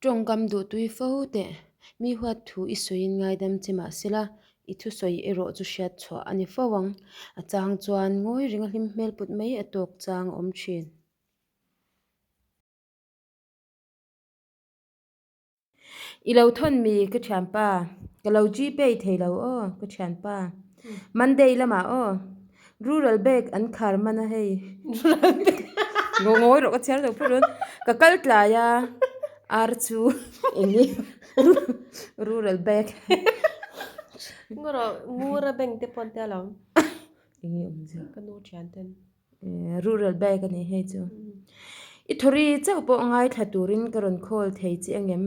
Tawngkam duhtui fo teh, mi huat thu i sawiin ngaidam che mahsela, i thusawi erawh chu hriat chhuah a ni fo ang. A chang chuan ngawi ringa hlim hmel put mai a tawk chang a awm thin. I lo thawn mi ka thianpa, ka lo gpay thei lo aw ka thianpa. Monday lamah aw, rural bank an khar man a hei. Ngawi rawh ka chhiar lo phawt dawn. Ka kal tlai a, ar chu eng nge rural bank. Ngaw ngura bank te pawn te alawm. Eng nge awmzia? Ka nu thian ten. Rural bag a ni hei chu. I thawri chauh pawh ngaithla turin ka rawn call thei che angem?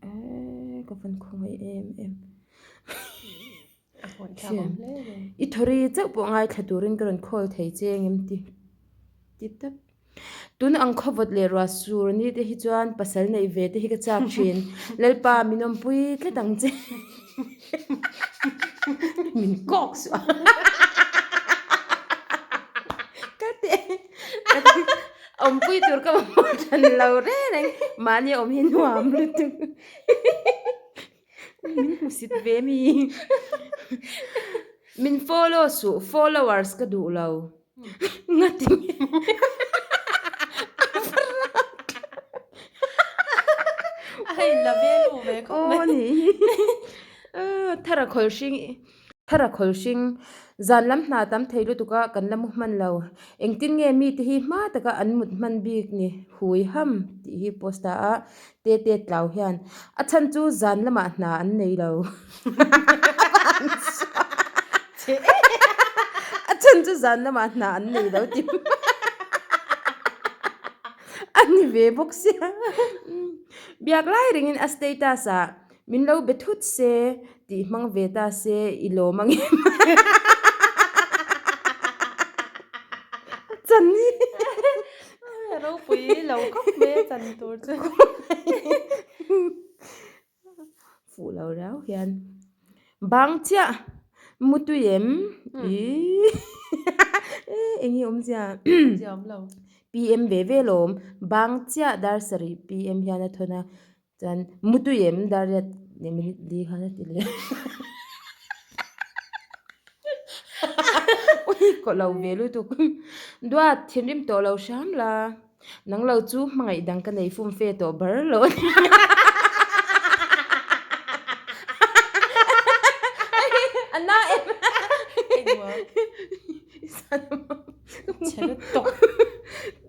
Eee ka van khawngaih em em. I thawri chauh pawh ngaithla turin ka rawn call thei che angem ti ti tap. Tun ang khawvawt leh ruah sur ni te hi chuan pasal neih ve te hi ka chak thin. Lalpa min awmpui tlat ang che. Min kawk suh a. Ka ti awmpui tur ka mamawh than lo reng reng mahni awm hi nuam lutuk. Min hmusit ve mi. Min follow suh followers ka duh lo. Ngati nge A hei la ve lu ve khawp mai. Aw ni hi. Thara khawl hring Thara khawl hring zan lam hna tam thei lutuk a kan la mu hman lo. Engtin nge mite hi hma taka an mut hman bik ni hui ham tih hi post ta a te te tlau hian a chhan chu zan lamah hna an nei lo. A chhan chu zan lamah hna an nei lo tih a ni ve bawk sia. Biak lai ringin a status ah min lo be thut se tih hmang ve ta se i lawm ang em? A chan hi. Ropui lo khawp mai a chan tur chu. Fuh lo rau hian bang chiah mutui em ih eng nge awmzia PM ve ve lawm bang chiah dar sarih PM hian a thawn a chuan mutui em dar riat leh minute li khan a ti leh ui kaw lo ve lutuk duat thinrim tawh lo hram la. Nang lo chu hmangaih dang ka nei fum fe tawh bar lo a ni. A na em?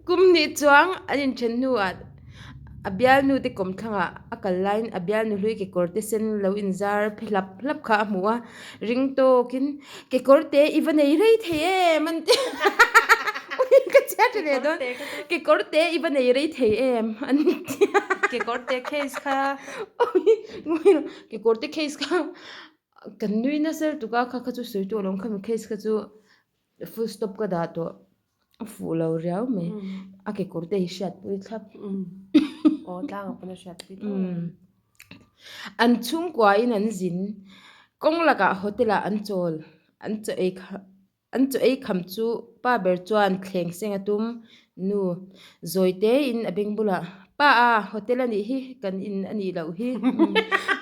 Kum hnih chuang an inthen hnuah a bialnu te kawmthlangah a kal laiin a bialnu hlui kekawr te sen lo inzar phe hlap hlap kha a hmu a, ring tawkin Kekawr te i va nei rei thei em an ti ka chhiar tha leh dawn kekawr te i va nei rei thei em an ti kekawr te case kha kekawr te case kha kan nui nasa lutuk a kha kha chu sawi tawh lo ang khami case kha chu full stop ka dah tawh a fuh lo riau mai a kekawr te hi hriatpui thlap aw tlang ah pawn a hriatpui thlap An chhungkuain an zin. Kawng lakah hotel ah an chawl. An chaw ei an chaw ei kham chu pa ber chuan thleng seng a tum. Nu zawi tein a beng bulah, Pa a, hotel a nih hi, kan in a nih loh hi.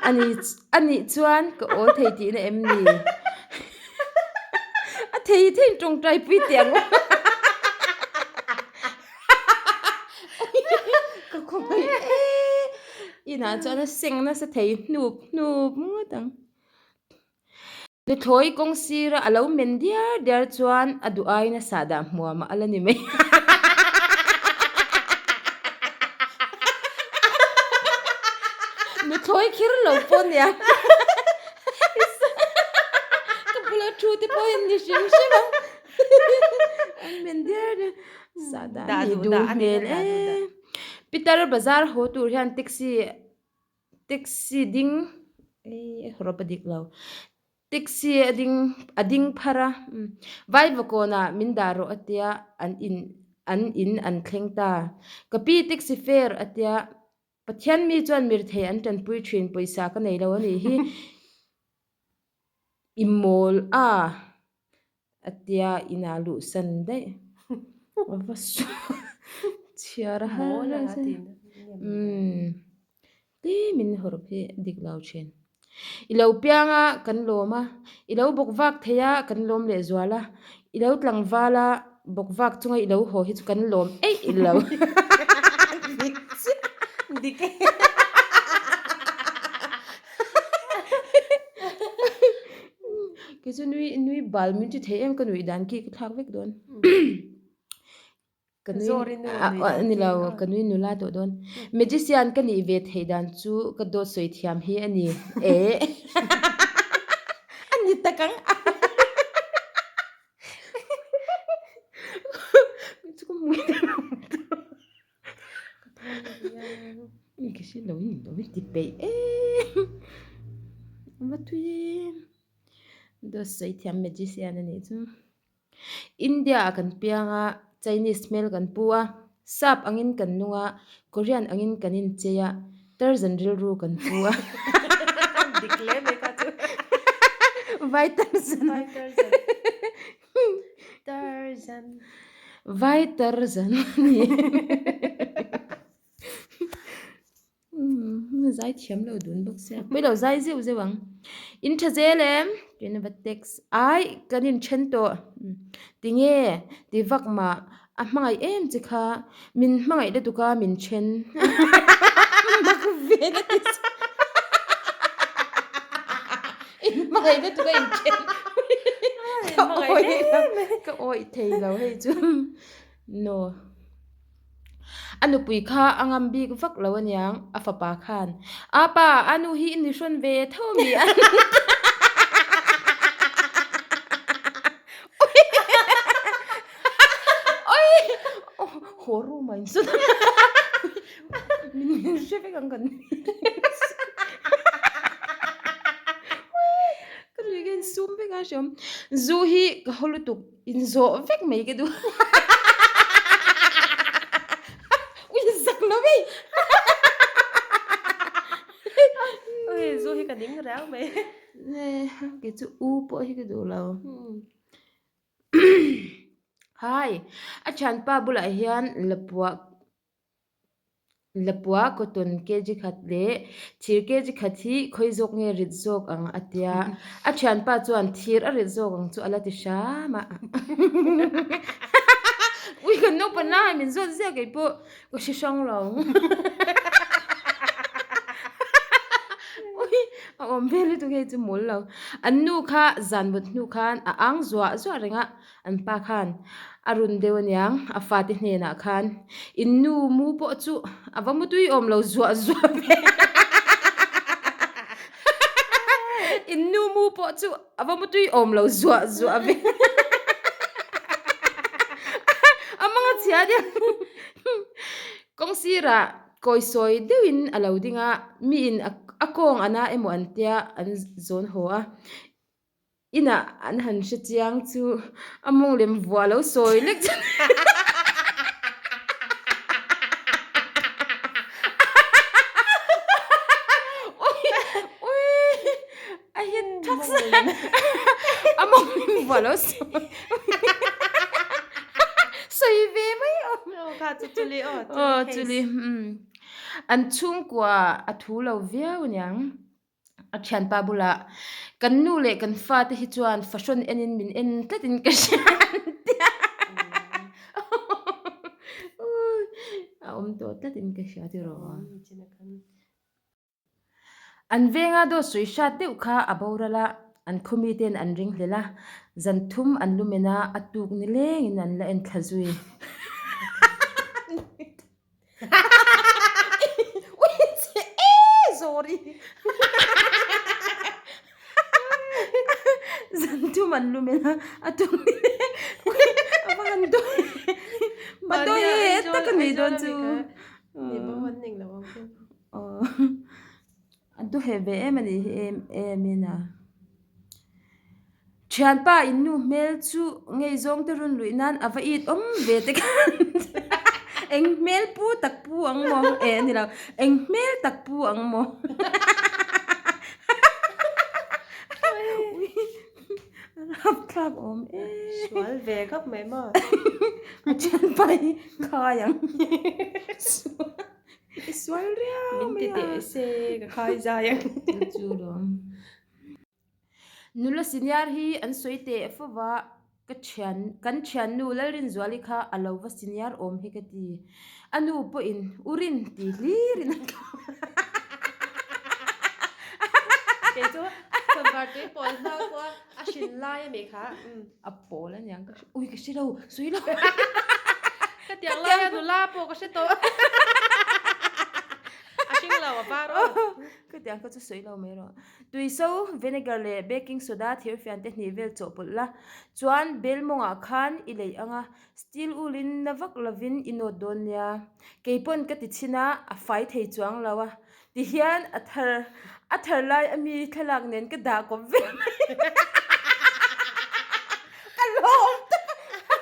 A ni a nih chuan ka awl thei tihna em ni? A thei theiin tawngtai pui teh ang. Ka khawngaih e inah chuan a seng nasa thei hnup hnup ngawt ang. Nuthlawi kawng sira a lo men diar diar chuan a duh aiin a sahdah hmuam a la ni mai. Nuthlawi khir lo pawh nia. Ka bula thu te pawh hi ni hrim hrim ang. An men diar diar. Sahdah a nih duh hmel e. Pitar bazar haw tur hian taxi taxi ding ei rawp a dik lo taxi a ding a ding phar a vaivakawnah min dah rawh a tia an in an in an thleng ta ka pi taxi fare a tia Pathian mi chuan mirthei an tanpui thin pawisa ka nei lo a nih hi i mawl a. A tia inah luh san daih. Va chhiar a har reng se. Umm. tlemin hawrawp hi dik lo thin. I lo piang a, kan lawm a, i lo bawk vak thei a, kan lawm leh zual a, i lo tlangval a, bawk vak chunga i lo haw hi chu kan lawm eih lo. Dik chiah. Dik e. Kei chu nui nui bal min ti thei em ka nuih dan khi ka thlak vek dawn. Ka nui a ni lo ka nui nula tawh dawn. Magician ka nih ve theih dan chu ka dawt sawi thiam hi a ni e. A ni tak ang. Ka hre lo in lo ti peih em. A va tui em. Dawt sawi thiam magician a nih chu. India ah kan piang a, Chinese hmel kan pu a, Sap angin kan nung a, Korean angin kan inchei a, Tarzan rilru kan pu a. Dik hle mai kha chu. Vai Tarzan. Vai Tarzan. Tarzan. Vai Tarzan a ni. Zai thiam lo dun bawk sia. Pui lo zai zeuh zeuh ang. In tha zel em? Tiin a va text. Ai, kan inthen tawh. Tinge? Ti vak mah. A hmangaih em che kha. Min hmangaih lutuk a min then. Mak vel a ti chu. In hmangaih lutuk a inthen. Ka awih lo. Ka awih thei lo hei chu. No. A nupui kha a ngam bik vak lo aniang, a fapa khan, A pa, a nu hi i ni hrawn ve tho mi a? Haw room ah insawn min hre vek ang kan nui ka nui ka insum vek a hreawm. Zu hi ka haw lutuk. Inzawh vek mai ka duh. Ui zak lo vei. Ui zu hi ka ning reng mai. Kei chu u pawh hi ka duh lo. Hai, a thianpa bulah hian lapua Lapua cotton kg khat leh thir kg khat hi khawi zawk nge rit zawk ang a tia. A thianpa chuan thir a rit zawk ang chu a la ti hram a. Ui kan naupang lai min zawt ziah kei pawh ka hre hrang lo. Ui a awm vel lutuk hei chu mawl lo. An nu kha zan mut hnu khan a ang zuah zuah reng a. An pa khan a run deuh aniang, a fate hnenah khan, In nu mu pawh chu a va mutui awm lo zuah zuah ve. In nu mu pawh chu a va mutui awm lo zuah zuah ve. A mang a chhia aniang. Kawng sirah kawi sawi deuhin a lo ding a, miin a kawng a na emaw an tia an zawn haw a. Inah an han hre chiang chu a mawng lem vuah lo sawi lek chu a hit thak sa a mawng lem vuah lo sawi sawi ve mai awm kha chu chuli aw aw chuli an chhungkua a thu lo viau aniang. A thianpa bulah kan nu leh kan fate hi chuan fahrawn enin min en tlatin ka hria an ti a. A awm tawh tlatin ka hria tiraw. An venga dawt sawi hrat deuh kha a boral a, an khaw miten an ring hlel a, zan thum an lumen a, a tuk ni lengin an la en thla zui. Zan thum an lumen a a tum a va han dawi va dawi e tak a nih dawn chu a dawheh ve em a nih hi em em in a. Thianpa in nu hmel chu ngei zawng te rawn luih nan a va it awm ve te khan eng hmel pu tak pu ang maw eh a ni lo eng hmel tak pu ang maw rapthlak awm em sual ve khawp mai maw a thianpa hi khai ang. I sual riau mai a. Min ti teh se ka khai zai ang. Chu chu lawm. Nula senior hi an sawi teh fo va, ka thian kan thiannu Lalrinzuali kha a lo va senior awm hi ka ti. A nu pawhin u rin ti hlirin a thlawh. Kei chu Sawrkar tui pawl hma pawh a a hrin lai a mi kha. A pawl a niang ka hre ui ka hre lo sawi lo. Ka tiang lai a nula pawh ka hre tawh. A hring lo a var aw. Ka tiang kha chu sawi lo mai rawh. Tuiso, vinegar leh baking soda thirfian te hnih vel chawhpawlh la. Chuan bel mawngah khan i leih ang a, steel wool in na vak lovin i nawt dawn nia. Kei pawn ka ti chhin a, a fai thei chuang lo a. Ti hian a thar a thar lai a mi thlalak nen ka dah kawp vel mai. Ka lawm tak a.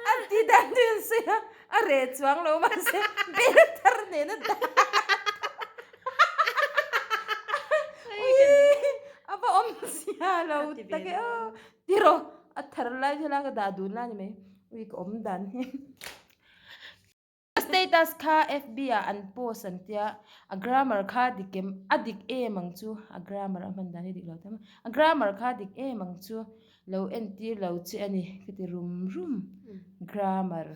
A ti dan chu in sawi a. A reh chuang lo mahse bel thar nen a dah a va awm zia lo tak e aw tiraw a thar lai thlalak a dah dun la ni mai ui ka awm dan hi status kha fb ah an post an tia a grammar kha dik em a dik em ang chu a grammar a hman dan hi dik lo ta mai a grammar kha dik em ang chu. Lo entir lo che a ni ka ti rum rum grammar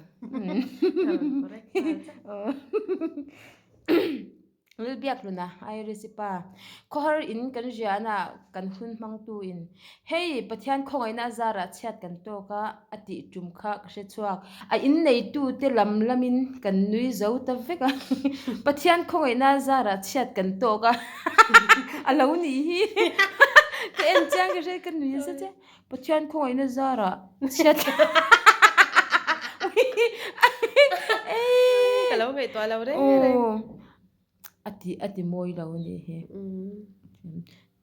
Lalbiakhluna Iris-i pa khawhar in kan riahna ah kan hun hmangtu in hei Pathian khawngaihna a zarah chhiat kan tawk a a tih tum kha ka hre chhuak a inneitu te lam lamin kan nui zo ta vek a Pathian khawngaihna a zarah chhiat kan tawk a a lo nih hi ka en chiang ka hre ka nui nasa che Pathian khawngaihna zarah chhiat ka lo ngaihtuah lo reng reng a ti a ti mawi lo a nih hi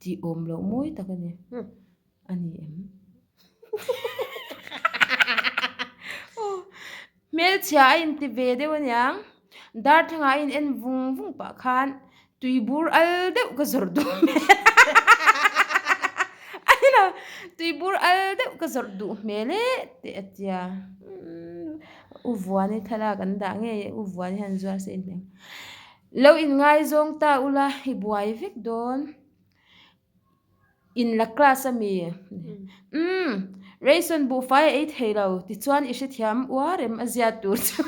tih awm loh mawi tak a ni. A ni em? Hmelchhia a inti ve deuh aniang. Darthlangah a in en vung vung pah khan tuibur al deuh ka zawrh duh hmel. A ni lo, tuibur al deuh ka zawrh duh hmel e tih a tia. U Vuani thlalak an dah ngei e, U Vuani hian zuar se inhmel. Lo inngaizawng ta ula i buai vek dawn. In la class a mi? Umm, Rayson buhfai a ei thei lo, tichuan i hrethiam uar em a ziat tur chu.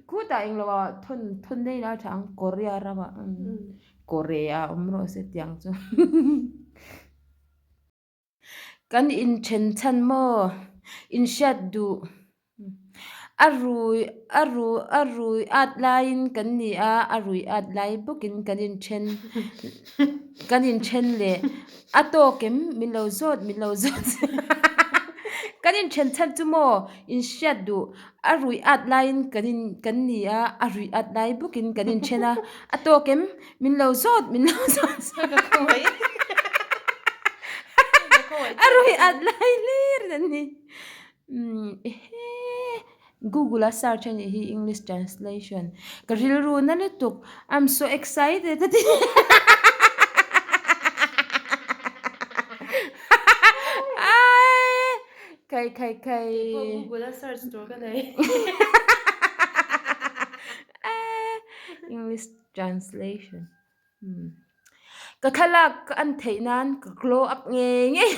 Khutah englo ah thawn thawn daih ila a tha ang, Korea ramah Korea awm rawh se tiang chu. Kan inthen chhan maw? Inhriat duh. A rui a ru a rui at laiin kan ni a, a rui at lai bawkin kan inthen kan inthen leh a tawk em min lo zawt min lo zawt kan inthen chhan chu maw inhriat duh a rui at laiin kan in kan ni a, a rui at lai bawkin kan inthen a, a tawk em Min lo zawt, min lo zawt. A ruih at lai hlir an ni. Ehe Google a search a nih hi English translation. Ka rilru na lutuk. I'm so excited a ti. Kai kai kai. Google a search tur ka nei. English Translation umm Ka thlalak ka en theih nan ka glow up ngei ngei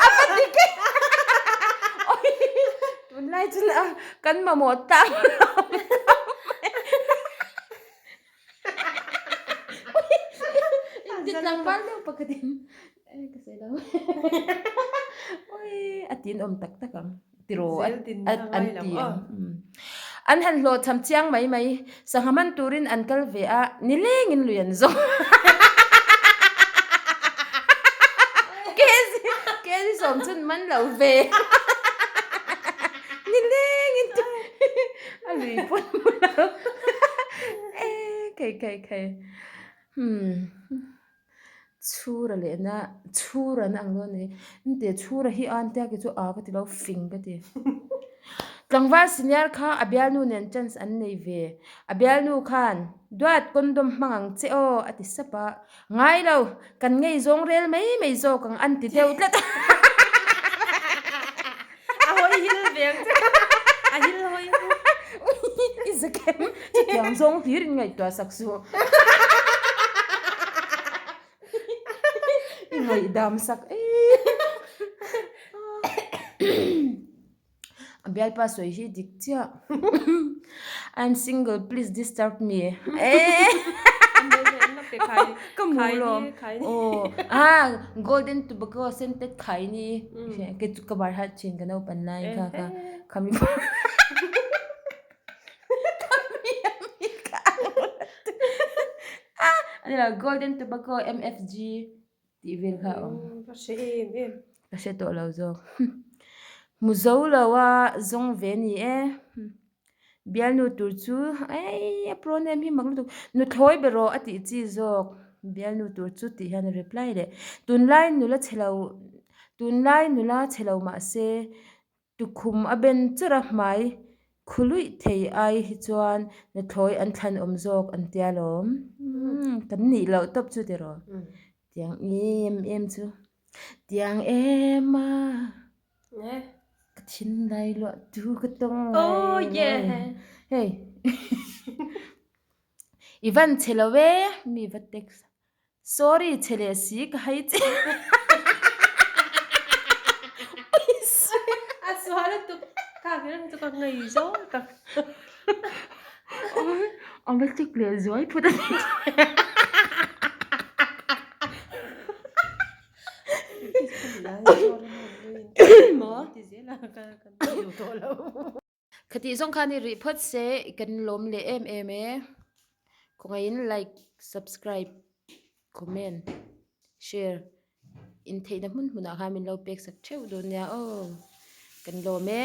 a va dik e tunlai chu na kan mamawh tlang lo inti tlangval deuh pakhatin ka sawi lo a tin awm tak tak ang. Tiraw an ti ang. An han hlawhchham chiang mai mai. Sangha man turin an kal ve a, nilengin lui an zawng. Kezi sawm chun man lo ve. Nilengin a lui pawn hmu lo. Khai khai khai. Chhura leh na chhura na ang dawn a ni. Engtia chhura hi a an tia kei chu a ka ti lo fing ka ti. Tlangval senior kha a bialnu nen chance an nei ve. A bialnu khan, Duat condom hmang ang che aw a ti sap a. Ngai lo, kan ngei zawng rel mai mai zawk ang an ti deuh tlat a. A hawi hil ve ang che. A hil hawi. I zakem, chutiang zawng hlir in ngaihtuah sak suh. I ngaihdam sak em. A bialpa sawi hi dik chiah. I'm single please disturb me. Ka mu lo. Aw ah golden tobacco scented khai ni. Ke chu ka bar hat thin ka naupan lai kha kha khami khami ami kha ah ani lo golden tobacco MFG tih vel kha a awm. Ka hre em em. Ka hre tawh lo zawk. Hmu zo lo a zawng ve ni e. Bialnu tur chu ei a pronoun hi mak lutuk. Nuthlawi ber rawh a tih chi zawk. Bialnu tur chu tih hian a reply leh. Tunlai nula chhe lo tunlai nula chhe lo mahse Tukhum a ben chawrh a hmai khuluih thei ai hi chuan nuthlawi an thlan awm zawk an tia lawm. Kan nih loh tawp chu tiraw. Tiang em em chu. Tiang em a. Ka thinlai luah tu ka tawng ngai. Hei. I van che lo e mi va text. Sorry che leh si ka hai che. A sual a tuk kha kher chu ka ngei zawng tak. A va tik leh zuai phut a ni. Khatih zawng khan i rih phawt se i kan lawm leh em em e. Khawngaihin like, subscribe, comment, share in theihna hmun hmunah khan min lo pek sak theuh dawn nia aw. Kan lawm e.